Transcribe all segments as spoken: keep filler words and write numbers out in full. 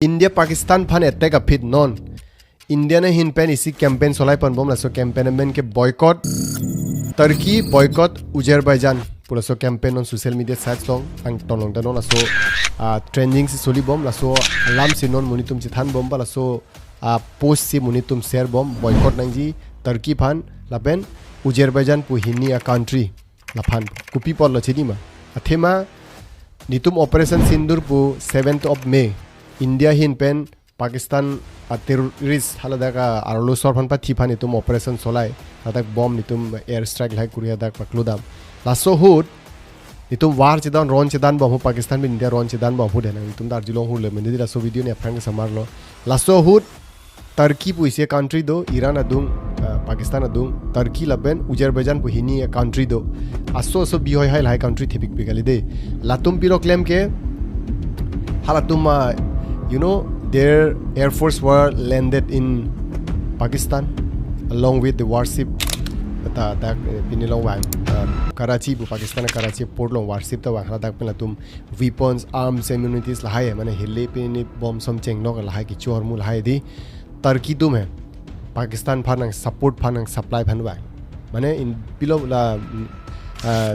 India Pakistan aphan attack aphi non India ahin pen isi campaign solai pon bom, laso campaign amen ke boycott Turkey, boycott Azerbaijan pu laso campaign non social media sites along angton along ta non laso, ah, trending si soli bom, laso alam si non monit atum chethan bom ba laso, ah, post si monit atum share bom, boycott nangji Turkey aphan lapen Azerbaijan pu hini a country laphan. Kopi apotlo chini ma? Athema netum Operation Sindoor pu seventh of May India ahin pen Pakistan a terrorist haladak a arlo asor aphan pathi aphan netum operation solai, hadak bomb netum air strike lahai kori hadak paklo dam. Laso ahut netum war chedan, ron chedan bom ho, Pakistan pen India ron chedan bom ho, dena netum arjulong hurle, mene laso video ne aphrang samar lo. Laso ahut Turkey pu isi country do, Iran adung, uh, Pakistan adung, Turkey lapen Azerbaijan pu hini a country do. Aso aso bihoi hai lahai country thepikpik kali de. Latum pilo klem ke, halatum, uh, you know, their air force were landed in Pakistan along with the warship. Ta, ta, eh, pini along vang, uh, Karachi pu Pakistan Karachi port along warship ta vang, haladak pen latum weapons, arms, ammunitions lahai, mane hele pini bomb som chenglok lahai kecho ahormu lahai di. Turkey atum he Pakistan aphan nang support aphan nang supply aphan vang. Mane in pilo la, mm, uh,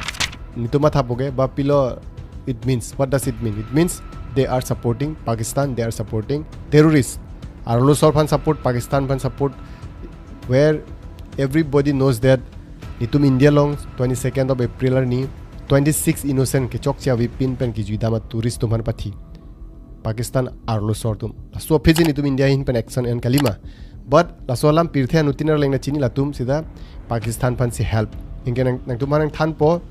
netum matha po ke ba pilo, it means, what does it mean? It means they are supporting Pakistan, they are supporting terrorists. Arlo asor aphan support, Pakistan aphan support, where everybody knows that netum India along twenty-second of April arni twenty-six innocent kechokche avepin pen kejui dam a tourist atum aphan pathi. Pakistan arlo asor atum. Laso aphi si netum India ahin pen action en kali ma. But laso alam pirthe anuttin arleng nangchini, latum sida Pakistan aphan si help. Anke nang, nangtum aphan nangthan po.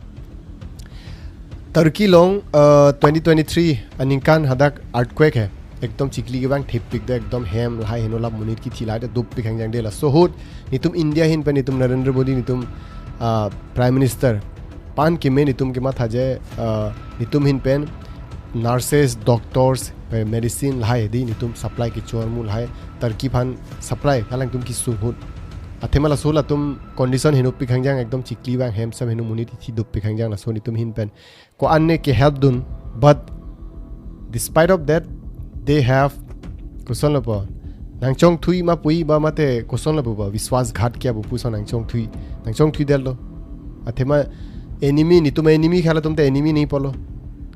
Turkey along, uh, twenty twenty-three aningkan hadak earthquake he. Ekdom chikli kevang thepik do, ekdom hem lahai heno lap monit kithi lahai do dopik hangjang de. Laso ahut netum India ahin pen netum Narendra Modi netum, uh, Prime Minister aphan keme netum kematha je, uh, netum ahin pen nurses, doctors, eh, medicine lahai di netum supply kecho ahormu lahai Turkey aphan supply kalang tum kesung ahut. Athema laso latum condition henopik hangjang, ekdom chikli vang hem sam heno monit kithi dopik hangjang, laso netum ahin pen ko-an ne ke help dun, but despite of that, they have, koson lo po, nangchongthui ma pu-i ba mate koson lo po ba, vishwas ghat kiya pu puson nangchongthui, nangchongthui detlo. Athema enemy, netum enemy khala atum ta enemy ne pulo.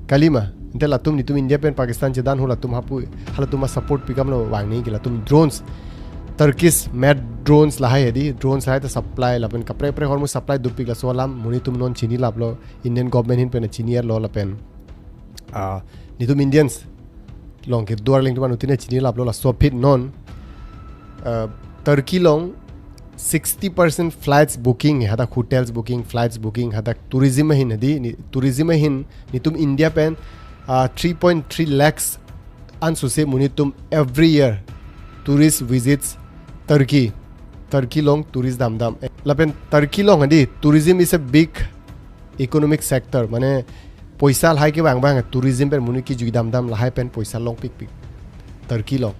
Kali ma, ante latum netum India pen Pakistan chedan ho latum hapu, halatum a support pikam lo vang ne ke latum drones, Turkish made drones lahai he di, drones lahai ta supply lapen kaprek kaprek ahormu supply dopik, laso alam monit atum non chini laplo, Indian government ahin pen chini lo lapen, ah, netum Indians along kedo arleng atum anuttin chini laplo, laso aphi non, uh, Turkey along sixty percent flights booking, hadak hotels booking, flights booking, hadak tourism ahin di, ne, tourism ahin netum India pen, uh, three point three lakhs ansose monit atum every year tourist visits Turkey. Turkey along tourist damdam. Lapen Turkey along di, tourism is a big economic sector, mane poisa lahai kevang vang, tourism pen monit kejui damdam lahai pen poisa longpikpik Turkey along.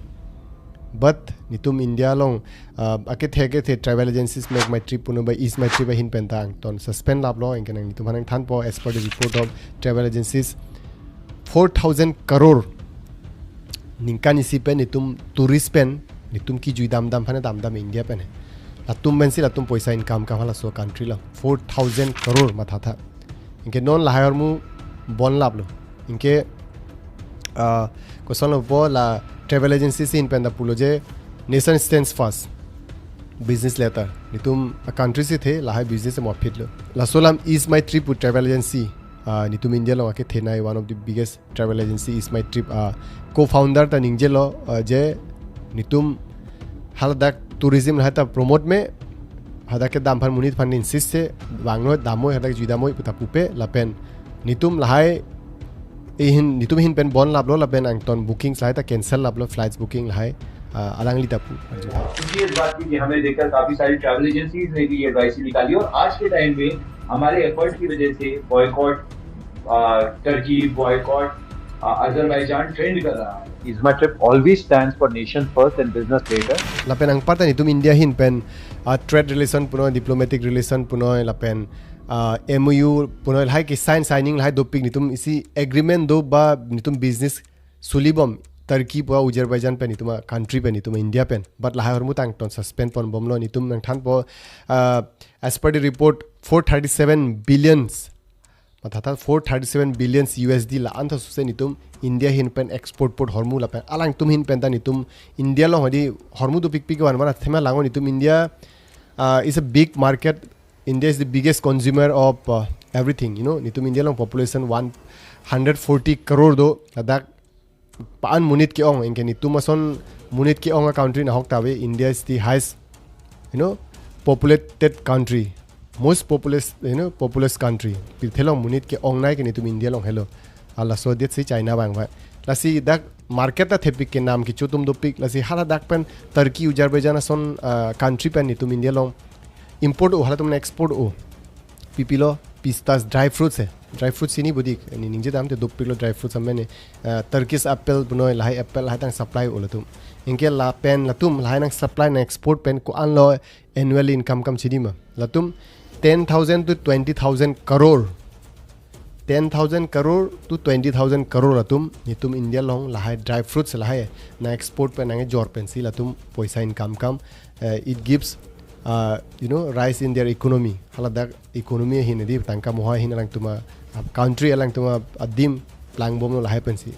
But netum India along, uh, akethe akethe travel agencies Make My Trip puno ba Ease My Trip ahin pen ta angton suspend laplo, anke nangtum aphan nangthan po, as per the report of travel agencies, four thousand crore ningkan isi pen netum tourist pen netum kejui damdam aphan damdam India pen he. Latum pensi latum poisa income kam halaso country lo, four thousand crore mathatha. Anke non lahai ahormu bon laplo. Anke, ah, koson lo po, la travel agency ahin pen ta pulo je, "Nation stands first." Business letter. Netum a country si the, lahai business mo aphi lo. Laso alam Ease My Trip pu travel agency, ah, netum India along akethenei, one of the biggest travel agency Ease My Trip, ah, co-founder ta ningjelo, ah, je netum haladak tourism lahai ta promote me, hadak kedam aphan monit aphan insist se, vangno damnoi, hadak jui damnoi pu ta pupe, lapen netum lahai ahin, netum ahin pen bon laplo, lapen angton bookings lahai ta cancel laplo, flights booking lahai, ah, alangli ta pu. खुशी इस बात की कि हमें देखकर काफी सारी travel agencies ने भी ये एडवाइजरी निकाली और आज के टाइम में हमारे एफर्ट की वजह से boycott Turkey, boycott Azerbaijan trend कर रहा है. Ease My Trip always stands for nation first and business later. Lapen anparta netum India ahin pen, ah, trade relation punoi, diplomatic relation punoi, lapen, ah, M O U punoi, lahai ke sign, signing lahai dopik, netum isi agreement do ba netum business suli bom Turkey pu Azerbaijan pen, netum a country pen, netum India pen. But lahai ahormu ta angton suspend ponbomlo, netum nangthanpo, uh, as per the report, four thirty-seven billions. Mathatha four thirty-seven billions U S D la-an ta suse netum India ahin pen export pon ahormu lapen alangtum ahin pen ta netum India along hadi ahormu dopikpik van van athema lango netum India, uh, is a big market. India is the biggest consumer of, uh, everything. You know, netum India along population one hundred forty crore do, ladak paan monit ke-ong, anke netum ason monit ke-ong a country nahok ta ave. India is the highest, you know, populated country, most populous, you know, populous country. Pirthe along monit ke-ongnei ke netum India along helo. Halaso adet si China abang ave. Lasi dak market ta thepik ke nam kecho atum dopik. Lasi haladak pen Turkey, Azerbaijan ason, uh, country pen netum India along import o, halatum export o. Pipilo, pistas, dry fruits he. Dry fruits chini bodi, ne ningje dam te dopiklo dry fruits amen he. Uh, Turkish apple punoi, lahai apple, lahai ta nangsupply o latum. Anke lapen latum lahai nangsupply, nang export pen ko-anlo annual income kam chini ma. Latum ten thousand to twenty thousand crore. Ten thousand crore to twenty thousand crore latum netum India along lahai dry fruits lahai nang export pen nang ejor pensi latum poisa income kam. Uh, it gives, uh, you know, rise in their economy. Haladak economy ahin, adi tangka moha ahin alangtum a, uh, country alangtum a, uh, adim plangbomlo lahai pensi.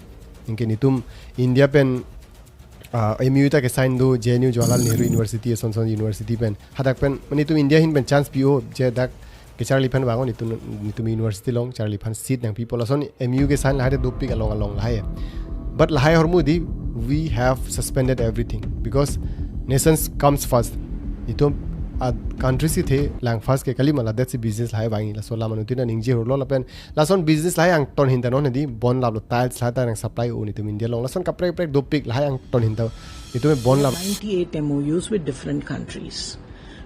Anke netum India pen, uh, M O U ta ke-sign do, J N U, Jawaharlal Nehru University, ason son university pen. Hadak pen, mane netum India ahin pen chance pi-o, je dak kecharli aphan vang-o netum, netum university along charli aphan seat nangpipo. Lason M O U ke-sign lahai te dopik along along lahai. But lahai ahormu di, we have suspended everything because nations comes first. Netum a country si the lang first ke kali ma, ladet si business lahai vang-i. Laso alam anuttin ta ningje hurlo lapen lason business lahai angton ahin ta non di bon laplo, tiles lahai ta nangsupply o netum India along. Lason kaprek kaprek dopik lahai angton ahin ta netum bon lap. Ninety-eight M O Us with different countries.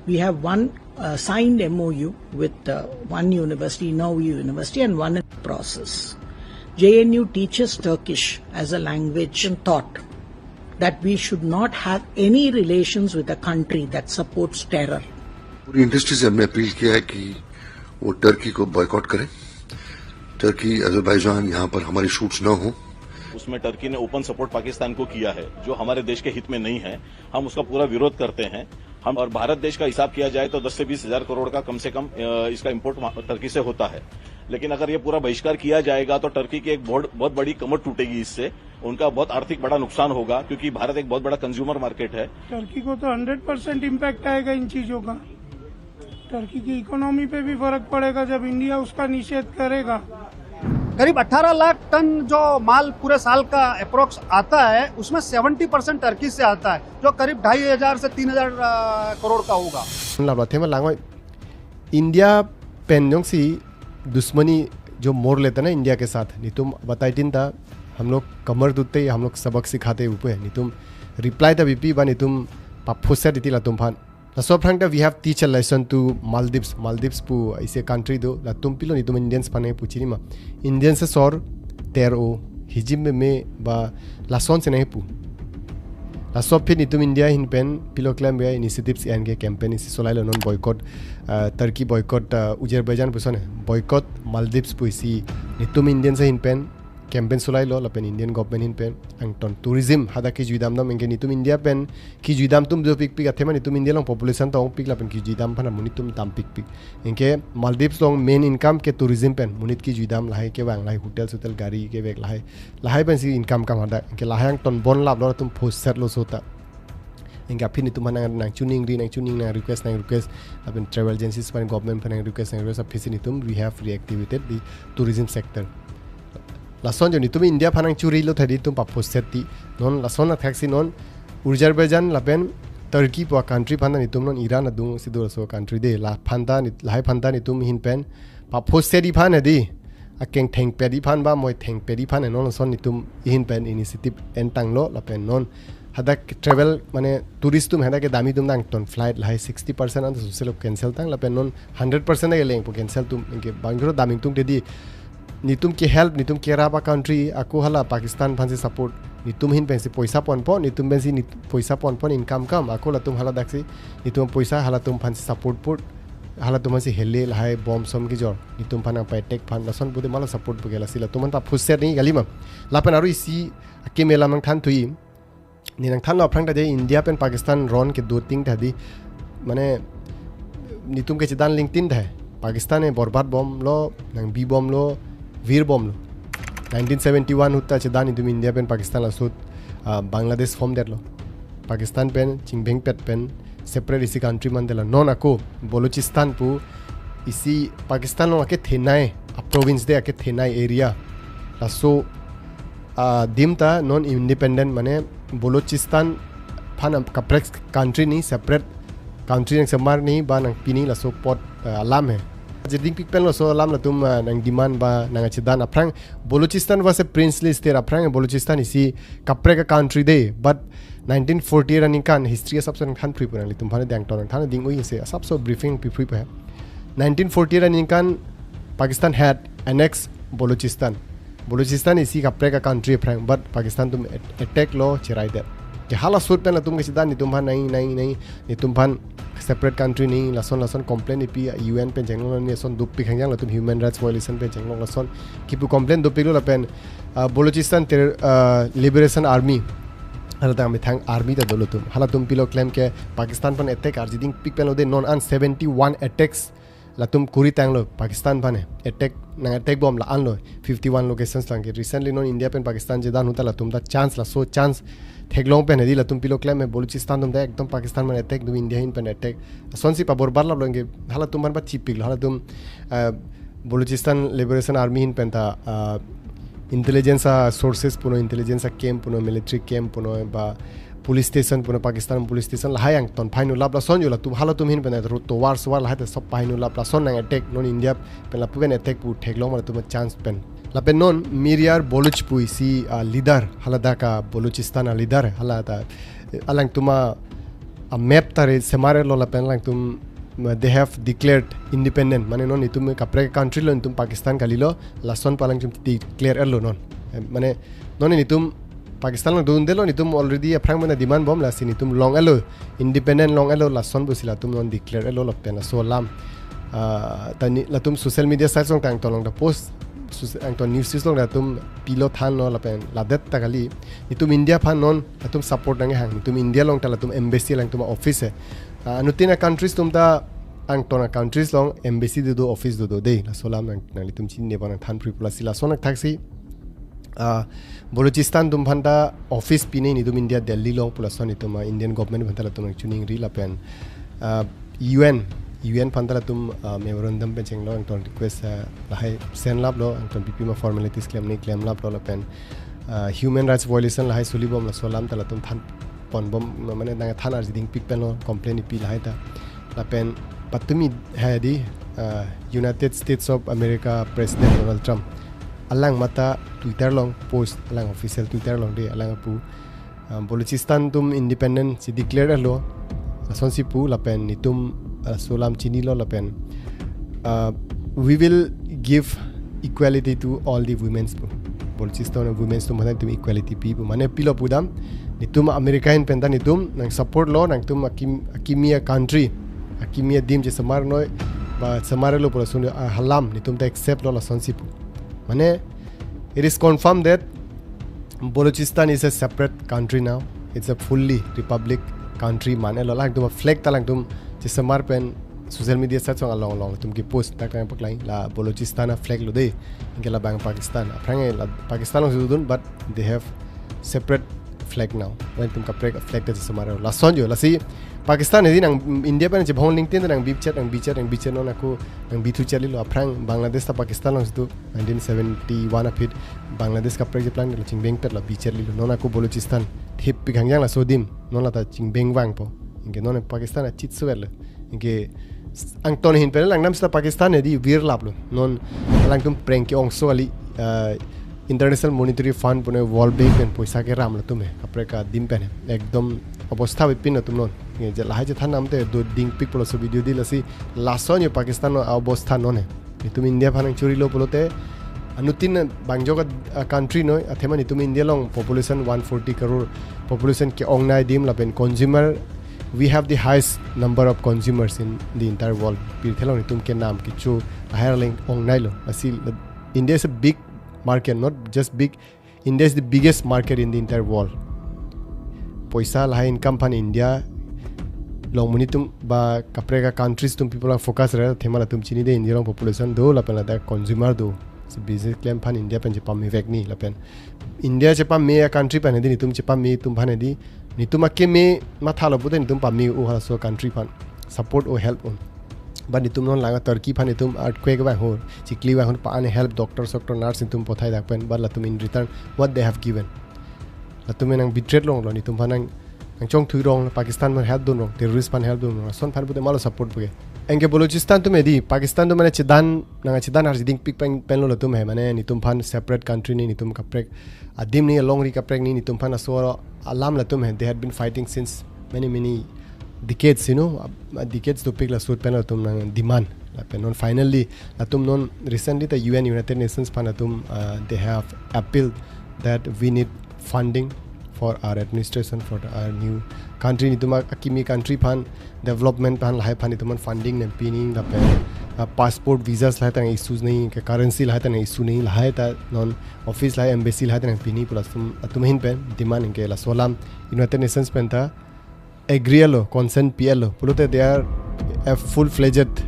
We have one, uh, signed M O U with, uh, one university, Norway University, and one in process. J N U teaches Turkish as a language and thought that we should not have any relations with a country that supports terror. पूरी इंडस्ट्री से हमने अपील किया है कि वो टर्की को बॉयकॉट करें, Turkey, Azerbaijan यहाँ पर हमारे शूट्स ना हो। उसमें टर्की ने ओपन सपोर्ट पाकिस्तान को किया है, जो हमारे देश के हित में नहीं है। हम उसका पूरा विरोध करते हैं। हम, और भारत देश का हिसाब किया जाए तो दस से बीस हजार करोड़ का कम से कम, अ, इसका इम्पोर्ट वहाँ, टर्की से होता है। लेकिन अगर ये पूरा बहिष्कार किया जाएगा तो टर्की की एक बहुत, बहुत बड़ी कमर टूटेगी इससे। उनका बहुत आर्थिक बड़ा नुकसान होगा, क्योंकि भारत एक बहुत बड़ा कंज्यूमर मार्केट है। टर्की को तो हंड्रेड परसेंट इम्पैक्ट आएगा इन चीज़ों का। टर्की की इकोनॉमी पे भी फर्क पड़ेगा जब इंडिया उसका निषेध करेगा। करीब अठारह लाख टन जो माल पूरे साल का अप्रोक्स आता है, उसमें सेवेंटी परसेंट टर्की से आता है, जो करीब ढाई हजार से तीन हजार, अ, करोड़ का होगा। Lap athema lango, India pen jongsi दुश्मनी जो मोड़ लेता ना इंडिया के साथ, netum batai tin ta, हम लोग कमर टूटते ही हम लोग सबक सिखाते हैं, upe netum reply ta bipi ba netum paphose titi latum aphan. Laso aphrang ta we have teach a lesson to Maldives. Maldives pu isi country do, latum pilo netum Indians aphan nangpu chini ma. Indians asor ter-o, hijim meme ba lason si nangpu. Laso aphi netum India ahin pen pilo klem ya initiatives an ke campaign isi solailo non, boycott, uh, Turkey boycott, uh, Azerbaijan puson he, boycott Maldives pu isi netum Indians ahin pen campaign solailo lapen Indian government ahin pen angton tourism hadak kejui damdam, anke netum India pen kejui dam atum dopikpik athema netum India along population ta ongpik lapen kejui dam aphan monit atum dampikpik. Anke Maldives along main income ke tourism pen, monit kejui dam lahai kevang, lahai hotel sotel gari kevek lahai, lahai pensi income kam hadak. Anke lahai angton bon laplo, latum phose lo sota. Anke aphi netum aphan nang, nangchiningri, nangchining, nang request, nang request, lapen travel agencies aphan, government aphan nang request, nang request, aphisi netum we have reactivated the tourism sector. Lason jo netum India aphan nangchurilo tha di, netum paphose ti. Non lason athaksi non Azerbaijan lapen Turkey pu country aphan ta netum, non Iran adung si do laso country de, la aphan ta nit-, lahai aphan ta netum ahin pen paphose di aphan di, akeng thengpet di aphan ba moi thengpet di aphan, non lason netum ahin pen initiative entanglo lapen non hadak travel mane tourist atum hadak kedam atum angton flight lahai sixty percent an suse lo cancel tang lapen non hundred percent ke lengpo cancel atum, anke bangkro dam ingtung tedi. Netum ke help, netum kerap a country, ako hala Pakistan aphansi support, netum ahin pensi poisa ponpo, netum pensi nit-, poisa ponpon income kam, ako latum hala daksi netum poisa halatum aphansi support pon. Halatum aphansi hele lahai bomb som kejor. Netum aphan nangpa-attack aphan lason pute mala support puke lasi latum aphan ta phuser ni kali ma. Lapen aro isi akeme alam nangthan thuji. Ne nangthanlo aphrang ta je India pen Pakistan ron kedo ting ta di. Mane netum kechedan lingtin ta. Pakistan e borbat bomlo, nangbi bomlo, vir bomlo. Nineteen seventy-one ahut ta chedan netum India pen Pakistan laso ahut, ah, Bangladesh form detlo. Pakistan pen chingbengpet pen separate isi country mandetlo. Non ako Balochistan pu isi Pakistan along akethenei, a province de akethenei area. Laso, ah, adim ta non independent mane Balochistan aphan kaprek country ni, separate country nangsemar ni ba nangpi ni laso apot, ah, alam he. Jiding pik pen laso alam latum, ah, nangdemand ba nangchedan aphrang Balochistan was a princely state, aphrang Balochistan isi kaprek a country de, but nineteen forty-eight aningkan history asapso nangthan phri pu nanglitum aphan dang ton nangthan ding ui se asapso briefing pi phri pa. Nineteen forty-eight aningkan Pakistan had annexed Balochistan. Balochistan isi kaprek a country aphrang, but Pakistan atum at-, attack lo cherai det. Ke hala ahut pen latum kechedan netum aphan nai nai nai netum aphan separate country ni lason lason complain ipi U N pen chenglok ni lason dopik hangjang latum human rights violation pen chenglok lason kipu complain dopiklo lapen, ah, Balochistan Ter-, ah, Liberation Army. Hala tang methang army ta dolo atum. Halatum pilo claim ke Pakistan aphan attack arjiding pik pen lo de non an seventy-one attacks latum kuri tanglo Pakistan aphan attack nang attack bom la-an lo fifty-one locations lang ke. Recently non India pen Pakistan chedan ahut ta latum ta chance laso chance theklong pen hedi latum pilo claim he Balochistan atum ta ekdom Pakistan aphan attack dum India ahin pen attack. Lasonsi paborbat laplo anke halatum aphan pachipiklo halatum, ah, Balochistan Liberation Army ahin pen ta, ah, intelligence a sources punon, intelligence a camp punon, military camp punon, ba police station punon, Pakistan police station lahai angton phainu lap lason jo latum halatum ahin pen ta ru tovar sovar lahai ta sob phainu lap lason nang attack non India pen lapu pen attack pu theklong ma latum chance pen. Lapen non Miryar Baloch pu isi, ah, leader, hala dak a Balochistan a leader, hala ta, eh, alangtum a, a map ta re semar lo lapen alangtum, ma, they have declared independent. Mane non netum kaprek country lo netum Pakistan kalilo, lason pu alangtum declare lo non. Eh, mane non netum Pakistan lo dundelo netum already aphrang pen demand bom lasi netum long-etlo, independent long-etlo lason pusi latum non declare-etlo lapen laso alam. Ah, ta ni latum social media sites along ta angton along ta post, sus-, angton news sites along ta latum pilo thanlo lapen ladet ta kali. Netum India aphan non latum support nanghang. Netum India along ta latum embassy alangtum office he. Ah, anuttin a countries atum ta angton a countries along embassy dodo office dodo de. Laso alam nang, nanglitum chinine ba nangthan phri pu lasi lason athaksi, ah, Balochistan atum aphan ta office pine netum India Delhi along pu lason netum, ah, Indian government aphan ta latum nangchiningri lapen, ah, U N, U N aphan ta latum, ah, memorandum pen chenglo angton request, ah, lahai send laplo angton pipima formalities klem ni klem laplo lapen, ah, human rights violation lahai suli bom laso alam ta latum than pon bom mane nangthan arjiding pik pen lo complain ipi lahai ta. Lapen patumi hedi, ah, United States of America President Donald Trump alang mata Twitter along post alang official Twitter along de alang pu, ah, Balochistan atum independent si declare-etlo lasonsi pu lapen netum, ah, laso alam chinilo lapen, ah, we will give equality to all the women's pu. Balochistan women's atum aphan netum equality pi pu. Mane pilo pudam netum America ahin pen ta netum nang support lo nangtum akim, akimi a country, akimi adim chesemar noi ba semar lo pu lason, ah, halam netum ta accept lo lasonsi pu. Mane it is confirmed that Balochistan is a separate country now. It's a fully republic country. Mane lo alangtum flag ta alangtum chesemar pen social media sites along along along tum ke post tak tak paklai la Balochistan a flag lo de. Anke labang Pakistan. Aphrang la Pakistan along sudun but they have separate flag now. Alangtum kaprek flag ta chesemar. Lason jo lasi Pakistan hedi nang India pen chebhong lingtin nangbi chet nangbi chet nangbi chet non ako nangbi thu chet lo aphrang Bangladesh ta Pakistan along situ nineteen seventy-one aphi Bangladesh kaprek cheplang lo chingbengpet lo bi chet lo non ako Balochistan thip pik hangjang laso adim non la ta chingbeng vangpo. Anke non Pakistan achit suet lo. Anke angton ahin pen langnam sita Pakistan hedi vir laplo. Non alangtum preng ke-ongso kali, ah, International Monetary Fund punon World Bank pen poisa keram latum he. Kaprek adim pen he. Ekdom obostha bipin latum non. Anke je lahai chethan namte doding pik pu laso video di lasi lason jo Pakistan along obostha non he. Netum India aphan nangchurilo pulote anuttin bangjok a, a country noi athema netum India along population one forty crore population ke-ongnei adim lapen consumer We have the highest number of consumers in the entire world. Pirthe along netum kenam kecho lahai arleng ong nailo. Lasi India is a big market, not just big. India is the biggest market in the entire world. Poisa lahai income aphan India along monit atum ba kaprek a countries atum people are focus ra thema latum chinide India along population do lapen ladak consumer do. Si business klem aphan India pen chepame vek ni lapen India chepame a country aphan hedi netum chepame atum aphan hedi netum akeme mathalo pute netum pame u halaso country aphan support o help un. But netum non langa Turkey aphan netum earthquake vang hor, chikli vang hor pa-an help doctor, doctor, nurse netum pothai dak pen, but latum in return what they have given. Latum nang betrayed longlo, netum aphan nang, nang chongthui rong, Pakistan aphan help dun rong, terrorist aphan help dun rong, lason aphan pute malo support puke. Anke Balochistan atum hedi, Pakistan atum mane chedan, nang chedan arjiding pik pen, penlo latum he, mane netum aphan separate country ni, netum kaprek adim ni, alongri kaprek ni, netum aphan asor alam latum he, they had been fighting since many, many decades, you know, uh, decades dopik la sut pen latum nang demand. Lapen non finally, latum non recently the U N, United Nations aphan latum, uh, they have appealed that we need funding for our administration, for the, our new country. Netum akimi country aphan development aphan lahai aphan netum aphan funding nangpi ni lapen, uh, passport visas lahai ta nang issue ni, ke currency lahai ta nang issue ni, lahai ta non office lahai embassy lahai ta nangpi ni pu latum, latum ahin pen demand anke laso alam United Nations pen ta agree lo, consent pi lo. Pulote they are a full-fledged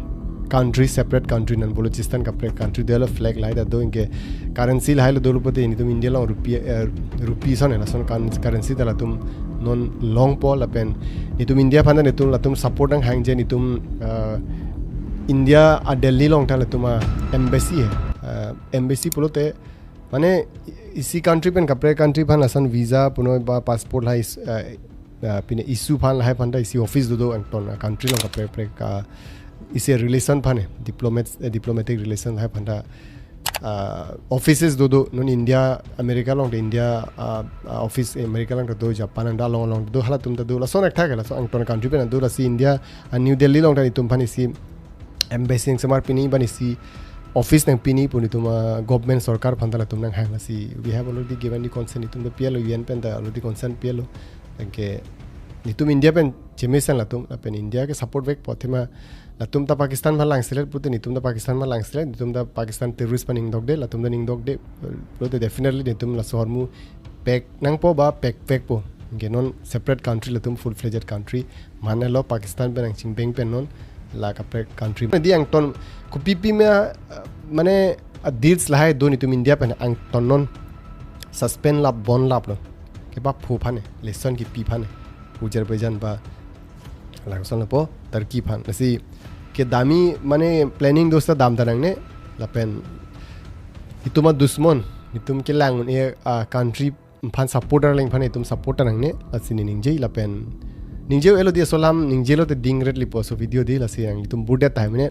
country, separate country, non Balochistan kaprek country, they are flag lahai ta do anke currency lahai lo dolo pute netum India along rupee, eh, rupee ason, lason kan-, currency ta latum non longpo lapen netum India aphan ta netum latum support nanghangje netum, eh, India a Delhi along ta latum a embassy he. Eh, embassy pulote mane isi country pen kaprek country aphan lason visa punoi ba passport lahai is-, eh, eh, pine issue aphan lahai aphan ta isi office dodo angton, ah, country along kaprek kaprek, ah, isi relation aphan he, diplomat, eh, diplomatic relation lahai aphan ta, ah, offices dodo non India, America along ta India, ah, ah, office America along ta do, Japan along ta do, along along do, halatum ta do, lason ekthak he, lason angton country pen do, lasi India, ah, New Delhi along ta netum aphan isi embassy nangsemarpi ni ba isi office nangpi ni pu netum, ah, government sorkar aphan ta latum nanghang, lasi we have already given the consent, netum ta pi lo, U N pen ta already consent pi lo. Anke netum India pen chemesen latum, lapen India ke support vekpo athema latum ta Pakistan aphan langselet pute netum ta Pakistan aphan langselet, netum ta Pakistan terrorist aphan ningdokde, latum ta ningdokde, pulote definitely netum laso ahormu pek nangpo ba pek pekpo. Anke non separate country latum full-fledged country. Mane lo Pakistan pen nangchingbeng pen non la kaprek country. Di angton kopipi me, uh, mane a deals lahai do netum India pen angton non suspend lap bon laplo. Kepapho aphan he, lesson kipi aphan he. Azerbaijan ba lason lapo Turkey aphan. Lasi kedam-i mane planning do seta dam ta nangne lapen netum adusmon, netum kelang un-e, ah, country aphan support arleng aphan netum support ta nangne, lasi ne ningje lapen ningje-elo di laso alam, ningje lote dingret lipo laso video di, lasi nanglitum bur det tahai mene.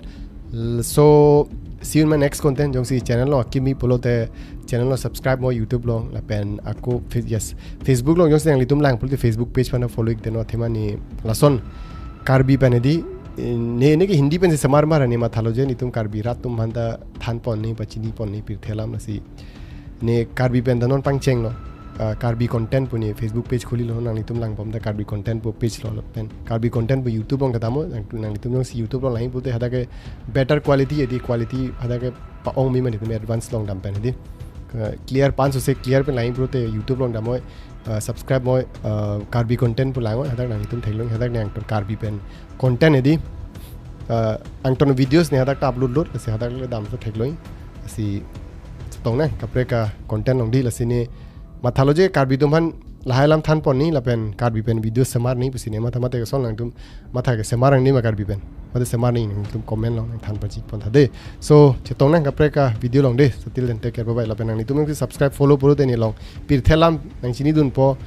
L-, so see you in my next content. Jongsi channel along akimi pulote channel along subscribe mo YouTube along lapen ako Fe-, yes, Facebook along jongsi nanglitum lang pulote Facebook page aphan follow ik deno athema ne lason Karbi pen hedi, ne, ne ke Hindi pen si semarmar ne mathalo je netum Karbi rat atum aphan ta thanpon ni pachiniponji pirthe alam, lasi ne Karbi pen ta non pangchenglo, ah, Karbi Content pu ne Facebook page khulilo, nanglitum langbom ta Karbi Content pu page lo lapen Karbi Content pu YouTube along kedam-o, nang, nanglitum jongsi YouTube along lang pulote hadak ke better quality, hedi quality hadak ke pa-ong mi mane netum advance along dam pen hedi, ah, clear pan sose clear pen lang pulote YouTube along dam-o, ah, subscribe mo, ah, Karbi Content pu lang-o, hadak nanglitum theklong, hadak ne angton Karbi pen content hedi, ah, angton videos ne hadak ta upload lo, lasi hadak le dam so theklong. Lasi chetong nang kaprek a content along di, lasi ne mathalo je Karbi atum aphan lahai alam thanpon ni lapen Karbi pen video semarji pusi ne matha, matha ke lason nangtum matha ke semarji ma Karbi pen. Mate semarji nangtum comment along nangthan pachipon tha de. So chetong nang kaprek a video along de. So till then take care, bye bye. Lapen nanglitum jongsi subscribe follow pulote ne along pirthe alam nangchinidunpo.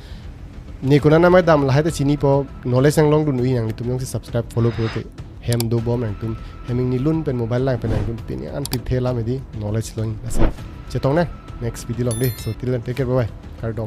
Ne konat namai dam lahai ta chinipo, knowledge nanglongdun-i nanglitum jongsi subscribe follow pulote. Hem dobom nangtum, hem ingnilun pen mobile lang pen nangtum pini an pirthe alam hedi knowledge long, lasi chetong nang next video along de. So till then take care, bye bye. Kardom.